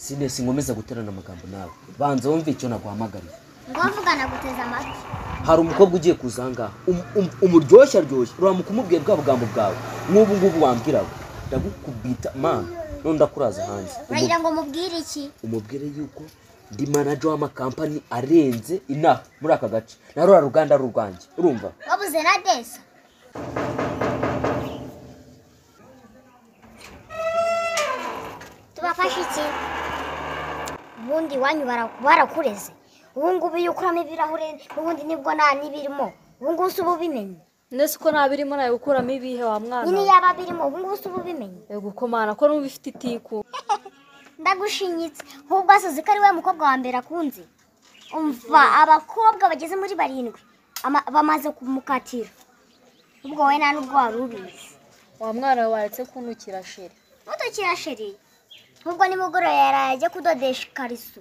Sine sinkomeza guterana amagambo nawe. Banza wumve icyo naguhamagariye. Ngovuga naguteza amatwi. Hari umukobwa ugiye kuza ngaha. Umuryoshya ryoshye. Uramuka umubwiye bwa bugambo bwawe. Nk'ubu ngubu wambwiraga. Ndagukubita man. None ndakuraza hanze. Uragira ngo mubwire iki? Umubwire yuko ndi manager w'amakampani arenze inaha muri aka gace. Na rura ruganda rurwanjye. Urumva? Wabuze na desa. Tubafashe iki? Ubundi wanyu barakureze. Ubu ngubu iyo ukuramo ibirahure ubundi nibwo nta nibirimo. Ubu ngubu se ubu bimenye. Nese uko nta birimo nawe gukuramo ibihe wa mwana. Nyine yaba birimo ubu ngubu se ubu bimenye. Yego komana ko numva ifite itiku. Ndagushinyitse. Ahubwo asoze ko ari we mukobwa wa mbere akunze. Umva abakobwa bageze muri 7 bamaze kumukatira. Ubwo wowe nta nubwo wari ubizi. Wa mwana waretse kuntukira sheri. Mutukira sheri. Ubwo nimugoroba yaraye ajya kudodesha ikariso.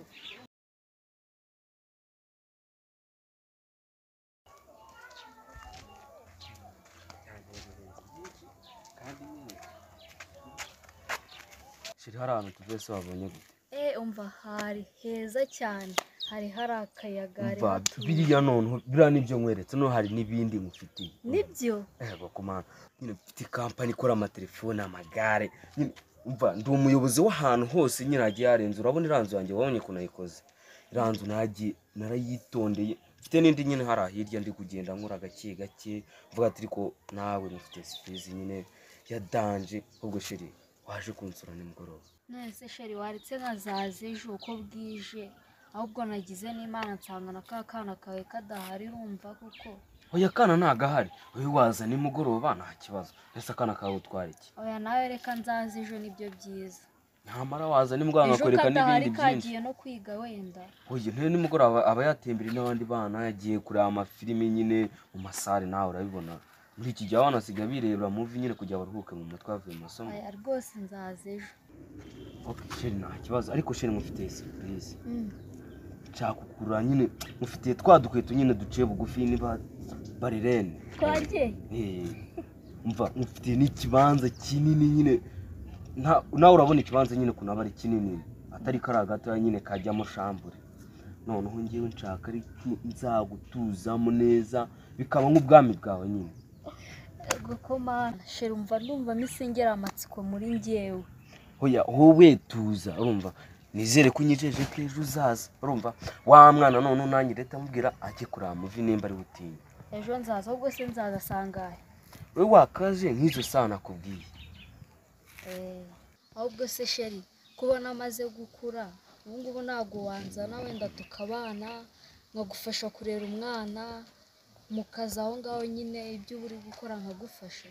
Sheri hari ahantu tuvuye se wabonye gute? Umva hari heza cyane. Hari hari akayaga hari. Biriya noneho biriya nibyo nkweretse no hari n'ibindi ngufitiye. Nibyo? Bakomana. Nyine mfite kampani ikora amatelefone, amagare. Umva ndi umuyobozi w'ahantu hose nyine hagiye harenze. Urabona iranzu yanjye wabonye ukuntu nayikoze. Iranzu nagiye narayitondeye. Mfite n'indi nyine hari hirya ndi kugenda nkora gake gake mvuga ati ariko nawe mufite surprise nyine ya danje. Ubwo sheri waje kunsura nimugoroba. Nese sheri waretse nkazaza ejo uko bwije. Ahubwo nagize n'Imana nsanga na ka kana kawe kadahari urumva kuko. Oya kana ntagahari. Oya waza nimugoroba nta kibazo. Ese akana kawe utwara iki? Oya nawe reka nzaza ejo nibyo byiza. Ntamara waza nimugoroba ngakwereka n'ibindi byinshi. Kagiye no kwiga wenda. Oya nte nimugoroba aba yatembera n'abandi bana yagiye kureba amafilimi nyine mu masare nawe urabibona. Muri iki gihe abana basigaye birebera movie nyine kugira baruhuke mu mutwe bavuye mu masomo. Oya rwose nzaza ejo. Okay sheri nta kibazo ariko sheri mufite surprise. Nshaka nyine mufitiye twa dukweto nyine duciye bugufi niba barirene. Twagiye? Umva mufitiye n'ikibanza kinini nyine. Nawe urabona ikibanza nyine kuntu aba ari kinini atari kari gatoya nyine kajyamo shambure. Noneho ngewe nshaka ari nzagutuzamo neza bikaba nk'ubwami bwawe nyine. Gukoma sheri umva ndumva misengera amatsiko muri ngewe. Oya wowe tuza urumva. Nizere ko unyijeje ko ejo uzaza urumva wa mwana none nanjye leta mubwira ajye kuraba muvi nimba ari butinya. Ejo nzaza ahubwo se nzaza sangahe? We wakaje nk'izo sana nakubwiye. Ahubwo se sheri kubona amaze gukura ubu ngubu ntago wanzana wenda tukabana nkagufasha kurera umwana mukaza aho ngaho nyine ibyo uri gukora nkagufasha.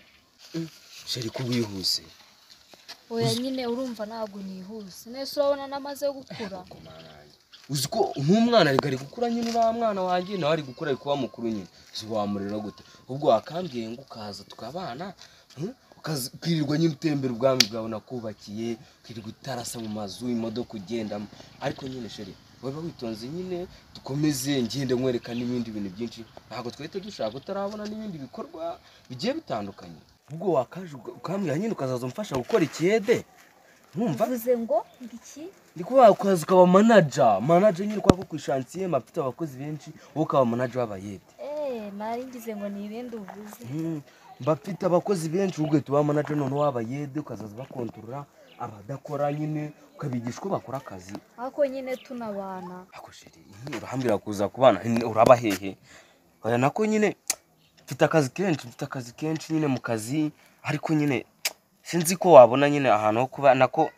Sheri kubihuse. Oya nyine urumva ntago nihuse. Nese urabona namaze gukura. Uzi ko nk'umwana ari gukura nyine uriya mwana wanjye nawe ari gukura ari kuba mukuru nyine. Uzi wamurera gute? Ubwo wakambwiye ngo ukaza tukabana, ukirirwa nyine utembera ubwami bwawe nakubakiye, ukirirwa utarasa mu mazu imodoka ugendamo. Ariko nyine sheri waba witonze nyine dukomeze ngende nkwereka n'ibindi bintu byinshi. Ntabwo twahita dushaka utarabona n'ibindi bikorwa bigiye bitandukanye. Ubwo wakaje ukambwira nyine ukazaza umfasha gukora ikiyede. Nkumva uvuze ngo ngiki? Ndi kuba ukaza ukaba manager, manager nyine kwa ku chantier mafite abakozi benshi, wowe ukaba manager w'abayede. Nari ngize ngo ni ibindi uvuze. Mbafite abakozi benshi ubwo tuba manager none w'abayede ukazaza bakontorora abadakora nyine ukabigisha uko bakora akazi. Ako nyine tunabana. Ako sheri urahambira kuza kubana uraba hehe? Oya nako nyine mfite akazi kenshi, mfite akazi kenshi nyine mu kazi ariko nyine sinzi ko wabona nyine ahantu ho kuba nako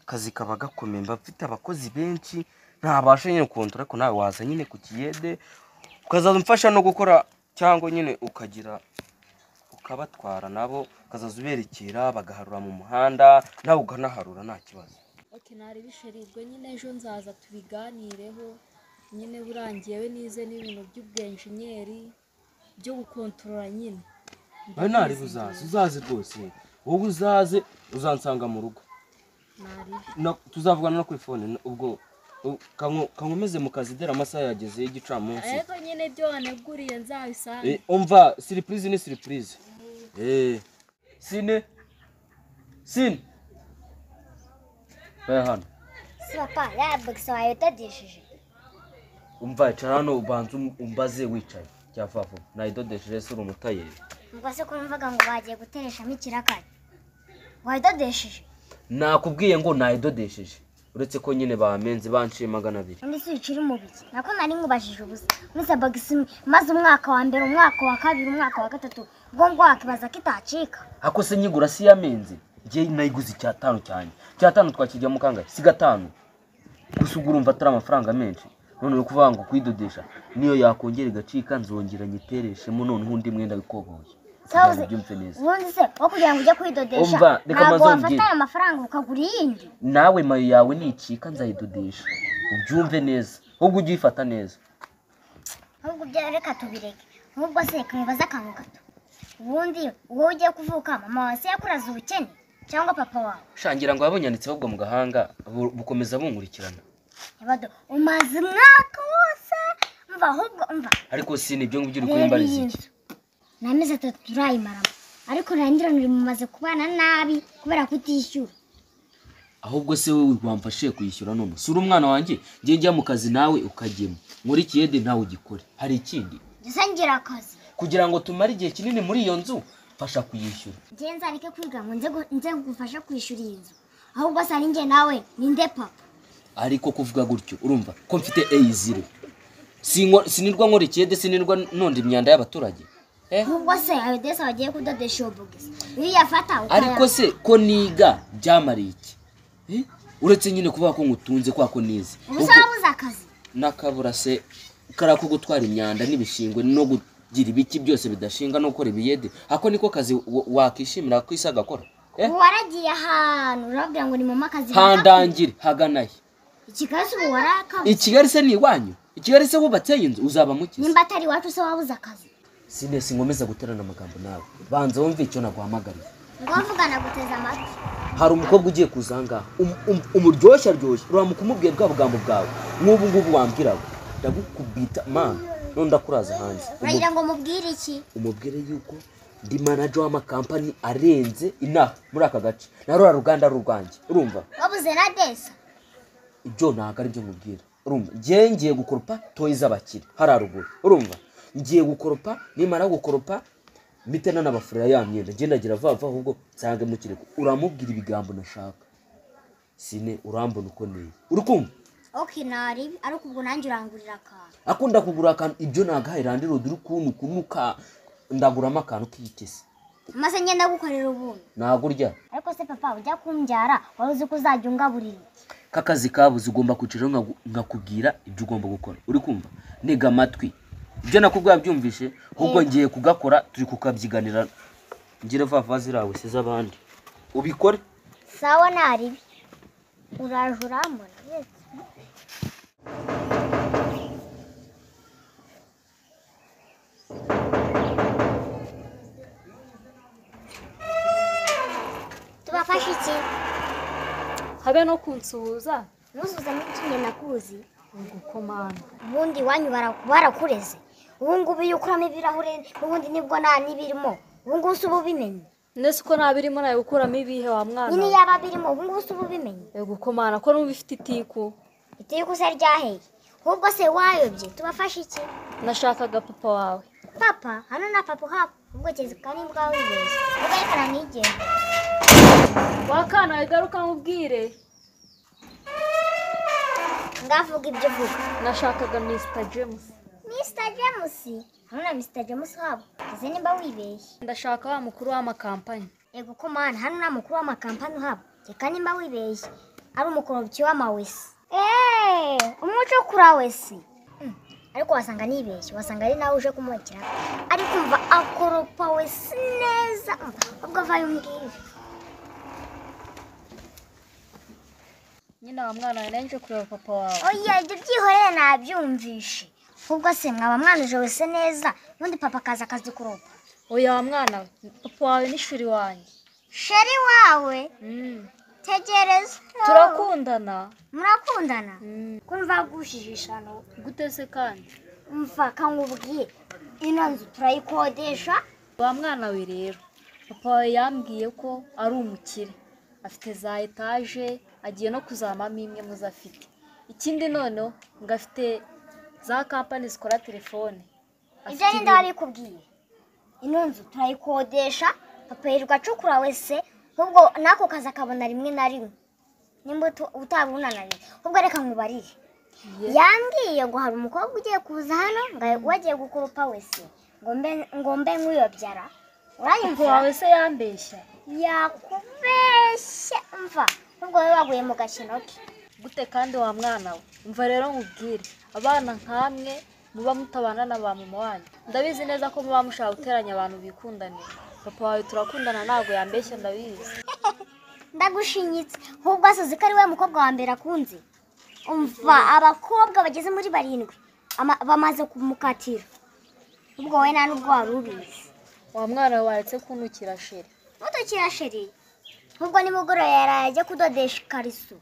kazi kaba gakomeye. Mba mfite abakozi benshi ntabasha nyine kontora ariko nawe waza nyine ku kiyede ukazaza umfasha no gukora cyangwa nyine ukagira ukabatwara nabo ukazaza uberekera bagaharura mu muhanda nawe ukanaharura nta kibazo. Okay nari bisheri ubwo nyine ejo nzaza tubiganireho nyine burangiyewe nize n'ibintu by'ubwenjenyeri byo gukontorora nyine. Nawe nari uzaze uzaze rwose wowe uzaze uzansanga mu rugo. Tuzavugana no kuri phone ubwo kankomeze mu kazi dera amasaha yageze y'igicamunsi. Ariko nyine byo waneguriye nzabisanga. Umva surprise ni surprise. Sine Sine. Baya hano. Si papa, ya bogisi wayidodesheje? Umva, icara hano ubanze umbaze wicaye. Cya vuba nayidodesheje se uri umutayeri? Ubwo se ko numvaga ngo bagiye gutereshamo ikirakari, wayidodesheje? Nakubwiye ngo nayidodesheje, uretse ko nyine bamenze banciye 200. Undi si ukiri mu biki? Nako nari nkubajije ubusa. Mwese bogisi maze umwaka wa mbere, umwaka wa kabiri, umwaka wa gatatu, ubwo ngo wakibaza ko itacika? Ako se nyigura si yamenze? Njye nayiguze 5 cyanjye. 5 twakijyamo kangahe? Si 5 gusa. Ubwo urumva atari amafaranga menshi? None uri kuvuga ngo kuyidodesha niyo yakongera igacika, nzongera nyitereshemo noneho undi mwenda w'ikoboyi kugira ngo ubyumve neza. Ubundi se wo kugira ngo ujye kwidodesha, Umva, reka ntabwo mbanze wafata umbwire. ayo mafaranga ukagura iyindi? Nawe mayo yawe nicika nzayidodesha, ubyumve neza. Ahubwo ujye uyifata neza. Ahubwo ibyo reka tubireke. Ahubwo se reka mubaze akantu gato. Ubundi wowe ugiye kuvuka, mama wawe se yakuraze ubukene cyangwa papa wawe? Shangira ngo yabonyanditse ahubwo mu gahanga bukomeza bunkurikirana. Nyabado, umaze umwaka wose. Umva, ahubwo umva. Ariko si nibyo ngibyo uri Reba kubimbariza iyi iki? nzu, ni amezi 3 turayimaramo, ariko rangira ngo mumaze kubana nabi kubera kutishyura. Ahubwo se wowe wamfashije kuyishyura none? Si uri umwana wanjye? Njye njya mu kazi nawe ukajyemo, nkora ikiyede nawe ugikore. Hari ikindi? Ndetse ngira akazi. Kugira ngo tumare igihe kinini muri iyo nzu, mfasha kuyishyura. Njye nzareke kwiga ngo nze gufasha kwishyura iyi nzu? Ahubwo se ari njye nawe, ninde papa? Ariko kuvuga gutyo, urumva ko mfite A0? Sinirwa nkora ikiyede, sinirwa nonda imyanda y'abaturage. Ahubwo se ayo desa wagiye kudodesha iyo bogisi, iyo uyafata Ariko se ko niga byamariye iki? Uretse nyine kuvuga ko ngutunze kwa ko nize. Ubu se wabuze akazi? N'akabura se kariya ko gutwara imyanda n'ibishingwe no kugira ibiki byose bidashinga no gukora ibiyede, ako niko kazi wakishimira ko isi agakora? Ubu waragiye ahantu urababwira ngo ni mu makazi? Handangire hagana he? I Kigali se ubu warakabuze? I Kigali se ni iwanyu? I Kigali se wubatseyo inzu uzaba mukize? Nimba atari iwacu se wabuze akazi? Sine sinkomeza guterana amagambo nawe, banza wumve icyo naguhamagariye. Ngo mvugana, guteza amatwi. Hari umukobwa ugiye kuza aha ngaha, umuryoshya aryoshye, uramuka umubwiye bwa bugambo bwawe nk'ubu ngubu wambwiraga, ndagukubita mana none ndakuraza hanze. Uragira ngo mubwire iki? Umubwire yuko ndi manager w'amakampani arenze inaha muri aka gace, na ruriya ruganda ari urwanjye, urumva? Wabuze na desa? Ibyo ntabwo ari byo nkubwira, urumva? Njyewe ngiye gukoropa toyi z'abakire hariya ruguru, urumva? Ngiye gukoropa, nimara gukoropa mpite nanabafurira ya myenda. Njye ndagira vuba vuba, ahubwo nsange mu kirego uramubwira ibigambo nashaka. Sine urambona uko neye, uri kumva? Okay, naribi, ariko ubwo nanjye urangurira akantu. Akunda kugura akantu, ibyo nagahaye landlord uri kuntu kunuka, ndaguramo akantu k'igitesi. Maze ngenda gukorera ubuntu. Ntabwo urya. Ariko se papa, ujya kumbyara wari uzi ko uzajya ungaburira iki? K'akazi kabuze, ugomba kwicara nkakubwira ibyo ugomba gukora, uri kumva? Ntega amatwi, ibyo nakubwira byumvishe. Ahubwo ngiye kugakora, turi kukabyiganira. Ngire vuba vuba zirawe size abandi, ubikore. Sawa, naribi, uraje urambona. Yes. Tubafashe iki? Habe no kunsuhuza. Ntuzuza n'iki, nakuzi. Ugukomana. Ubundi iwanyu barakureze. Ubu ngubu iyo ukuramo ibirahure, ubundi nibwo nta n'ibirimo. Ubu ngubu si uba ubimenye? Ndetse uko nta birimo nawe gukuramo ibihe wa mwana Nyine we? yaba birimo, ubu ngubu si uba ubimenye? Gukomana ko numva ifite itiku. Itiku se ryaheye? Ahubwo se wayobye, tubafashe iki? Nashakaga papa wawe. Papa? Hano na papa uhaba. Ubwo kereka nimbwa wibeshye, ubwo reka nanigende. Wakana we, garuka nkubwire. Ngavuga ibyo uvuga. Nashakaga Mr James. Mr James? Hano na Mr James uhaba, ese nimba wibeshye. Ndashaka wa mukuru w'amakampani. Yego ko mana, hano nta mukuru w'amakampani uhaba, reka nimba wibeshye ari umukorobyi w'amawesi. Eee, umucukura wese. Ariko wasanga nibeshye, wasanga ari nawe uje kumukira, ariko umva akoropa wese neza. Umva, ubwo avayo umbwire. Nyine wa mwana we, nari nje kureba papa wawe. Oya, ibyo byihorere, nabyumvishe. Ahubwo se mwaba mwanuje wese neza, ubundi papa akaza akazikoropa? Oya wa mwana we, papa wawe ni chéri wanjye. Chéri wawe? Tegereza. Turakundana. Murakundana? Mm. Ko mva gushije ishano. Gute se kandi? Umva kankubwiye, ino nzu turayikodesha. Wa mwana we rero, papa wawe yambwiye ko ari umukire, afite za etaje. Agiye no kuzamamo imwe muzo afite. Ikindi noneho ngo afite za kampani zikora telefone. Ibyo ni ndabikubwiye. Ino nzu turayikodesha, papa yirirwa acukura wese, ubwo nako kazi akabona rimwe na rimwe. Nimba utabunananiye, ubwo reka nkubarire. Yambwiye ngo hari umukobwa ugiye kuza hano ngo wagiye gukoropa wese, ngo mbe nk'uyobyara. Uranyumva? Wawe se yambeshya? Yakubeshya mva. Ubwo wowe waguye mu gakino ke. Gute kandi wa mwana we? Umva rero nkubwire, abana nkamwe muba mutabana na ba mama wanyu. Ndabizi neza ko muba mushaka guteranya abantu bikundanira. Papa wawe turakundana ntabwo yambeshya ndabizi. Ndagushinyitse. Ahubwo asoze ko ari we mukobwa wa mbere akunze. Umva abakobwa bageze muri 7 bamaze kumukatira. Ubwo wowe nta nubwo wari ubizi. Wa mwana we waretse kuntukira sheri. Mutukira sheri? Ubwo nimugoroba yaraye ajya kudodesha ikariso.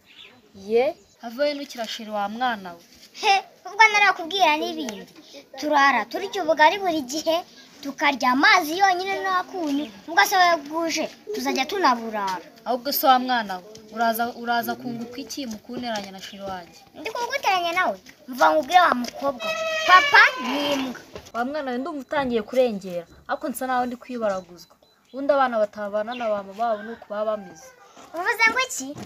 Ye, have ntukira sheri wa mwana we. He, ubwo narakubwira n'ibindi. Turara turya ubugari buri gihe, tukarya amazi yonyine n'akunyu. Ubwo se weguje tuzajya tunaburara. Ahubwo se wa mwana we, uraza kunguka iki mukunteranya na sheri wanjye? Ndi kuguteranya nawe. Mva nkubwire wa mukobwa. Papa ni imbwa. Wa mwana we ndumva utangiye kurengera, ariko nsa naho ndi kwibaraguzwa. Ubundi abana batabana na ba mama babo nuko baba bameze. Uvuze ngo iki?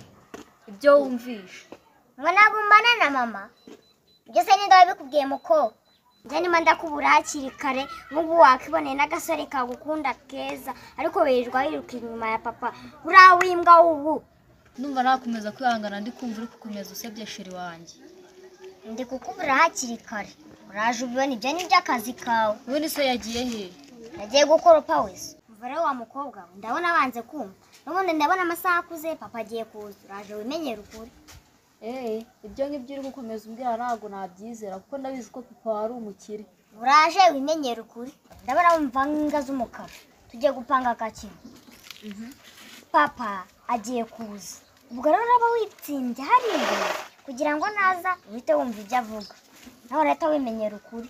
Ibyo wumvishe. Ngo ntabwo mbana na mama. Ibyo se ninde wabikubwiye muko? Njye nima ndakubura hakiri kare, nk'ubu wakiboneye n'agasore kagukunda keza, ariko wirirwa wiruka inyuma ya papa. Uriya w'imbwa ubu. Ndumva nakomeza kwihangana ndi kumva uri gukomeza usebye sheri wanjye. Ndi kukubura hakiri kare. Uraje ubibona ibyo ni iby'akazi kawe. Ubundi se yagiye he? Yagiye gukoropa wese. Umva rero wa mukobwa we, ndabona banze kumva. N'ubundi ndabona amasaha akuze, papa agiye kuza. Uraje wimenyere ukuri. Ibyo ngibyo uri gukomeza umbwira ntabwo nabyizera kuko ndabizi ko papa wari umukire. Uraje wimenyere ukuri. Ndabona wumva nk'inga z'umukara. Tugiye gupanga agakino. Papa agiye kuza. Ubwo rero uraba witsimbye hariya kugira ngo naza uhite wumva ibyo avuga. Nawe urahita wimenyera ukuri.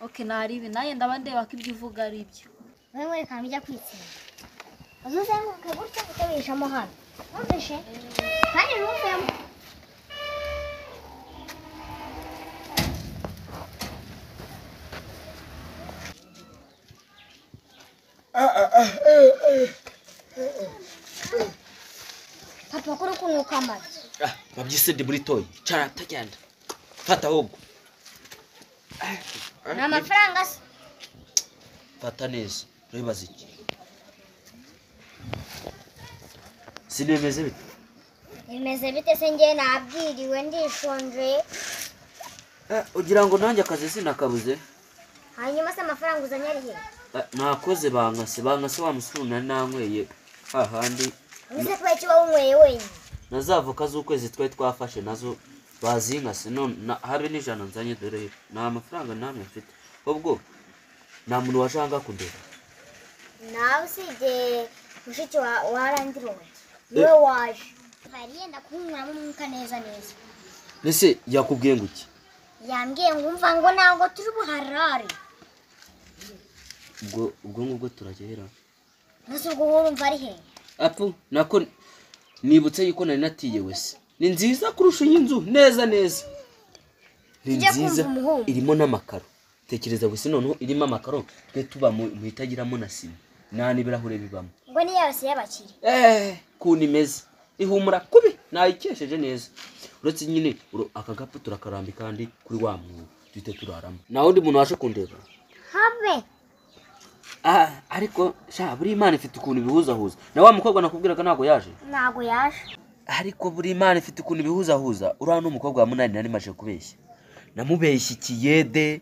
Okay, nari ibi naye ndaba ndeba ko ibyo uvuga ari ibyo. Wowe mwerekana ujya kwitsinda. Uzuzenguruke gutya uhite wihishamo hano. Wumvishe? Kandi ntuvemo. Papa kuri kunuka amazi. Babyise ndi muri toyi. Cara tagenda. Fata ahubwo. Ni amafaranga se? Fata neza. Uribaza iki? Sinimeze bite? Bimeze bite se njye nabwiriwe ndishonje. Ugira ngo nanjye akazi sinakabuze? Hanyuma se amafaranga uzanye ari he? Nakoze bankase wa musuru nari nanyweye hahandi. Uze kuba icyo wawunyweye wenyine. Na za voka z'ukwezi twari twafashe nazo bazinkase none habe n'ijana nzanye dore nta mafaranga namwe mfite. Ubwo nta muntu washanga kundeba. Nawe usibye mushiki wa Randiroge niwe waje. Bari yenda kunkuramo umwuka neza neza. Ese yakubwiye ngo iki? Yambwiye ngo umva ngo ntabwo turi buharare. Ubwo ngubwo turagera. Nase ubwo wowe urumva ari he? Apfu nako nibutse yuko nari natiye wese. Ni nziza kurusha iyi nzu neza neza. Ni nziza irimo n'amakaro. Tekereza wese noneho irimo amakaro twe tuba mu itagiramo na sima. Nta n'ibirahure bibamo. Ngo ni yose y'abakire. Kuntu imeze. Ihumura kubi nayikesheje neza. Uretse nyine aka gapu turakarambika kandi kuri wa mwobo duhite turaramo. Nta wundi muntu waje kundeba. Habe. Ariko sha buri Imana ifite ukuntu ibihuzahuza. Na wa mukobwa nakubwiraga ntago yaje. Ntago yaje. Ariko buri Imana ifite ukuntu ibihuzahuza. Uriya n'umukobwa wa munani nari maje kubeshya. Namubeshya ikiyede,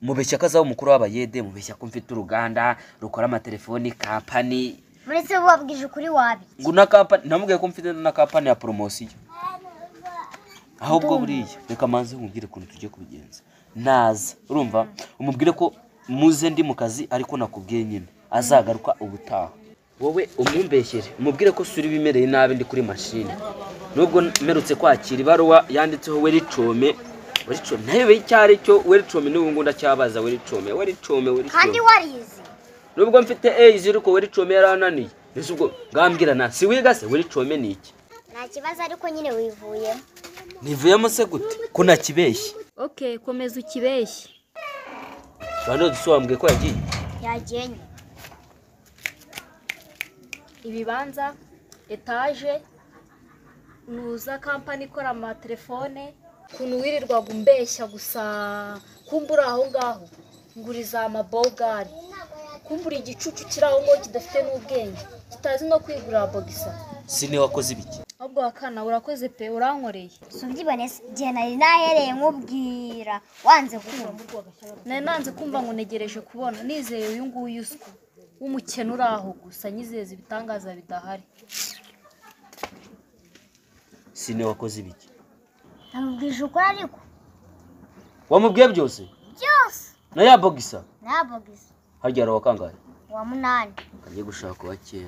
mubeshya ko azaba umukuru w'abayede, mubeshya ko mfite uruganda rukora amatelefoni kampani. Muretse wabwije ukuri wabi. Ngo na kampani namubwiye ko mfite na kampani ya promosiyo. Ahubwo buriya reka manze nkubwire ukuntu tugiye kubigenza. Naza urumva umubwire ko muze ndi mu kazi ariko nakubwiye nyine azagaruka ubutaha. Wowe umumbeshyere umubwire ko suri bimereye nabi ndi kuri mashini. Nubwo mperutse kwakira ibaruwa yanditseho wericome wericome nayo icyari cyo wericome n'ubu ngo ndacyabaza wericome wericome wericome. Kandi warize. Nubwo mfite A ariko wericome yarananiye. Mbese ubwo ngambwira na si wiga se wericome ni iki? Nta kibazo ariko nyine wivuyemo. Nivuyemo se gute ko nakibeshye? Okay, komeza ukibeshye. Bano dusobanubwiye ko yagiye. Yagiye nyine. Ibibanza, etaje, nuza kampani ikora amatelefone, ukuntu wirirwaga umbeshya gusa kumbura aho ngaho nguriza amabogari, kumbura igicucu kiri aho ngaho kidafite n'ubwenge, kitazi no kwigurira bogisa. Sine wakoze ibiki? Ahubwo wakana urakoze pe, urankoreye. Si ubyibone se igihe nari nahereye nkubwira wanze kumva. Nari nanze kumva ngo ntegereje kubona nizeye uyu nguyu uswa w'umukene uri aho gusa, nyizeza ibitangaza bidahari. Sine wakoze ibiki? Namubwije ukuri ariko. Wamubwiye byose? Byose. Na ya bogisa? Na bogisa. Harya hari uwa kangahe? Wa 8. Kagiye gushaka uwa 9.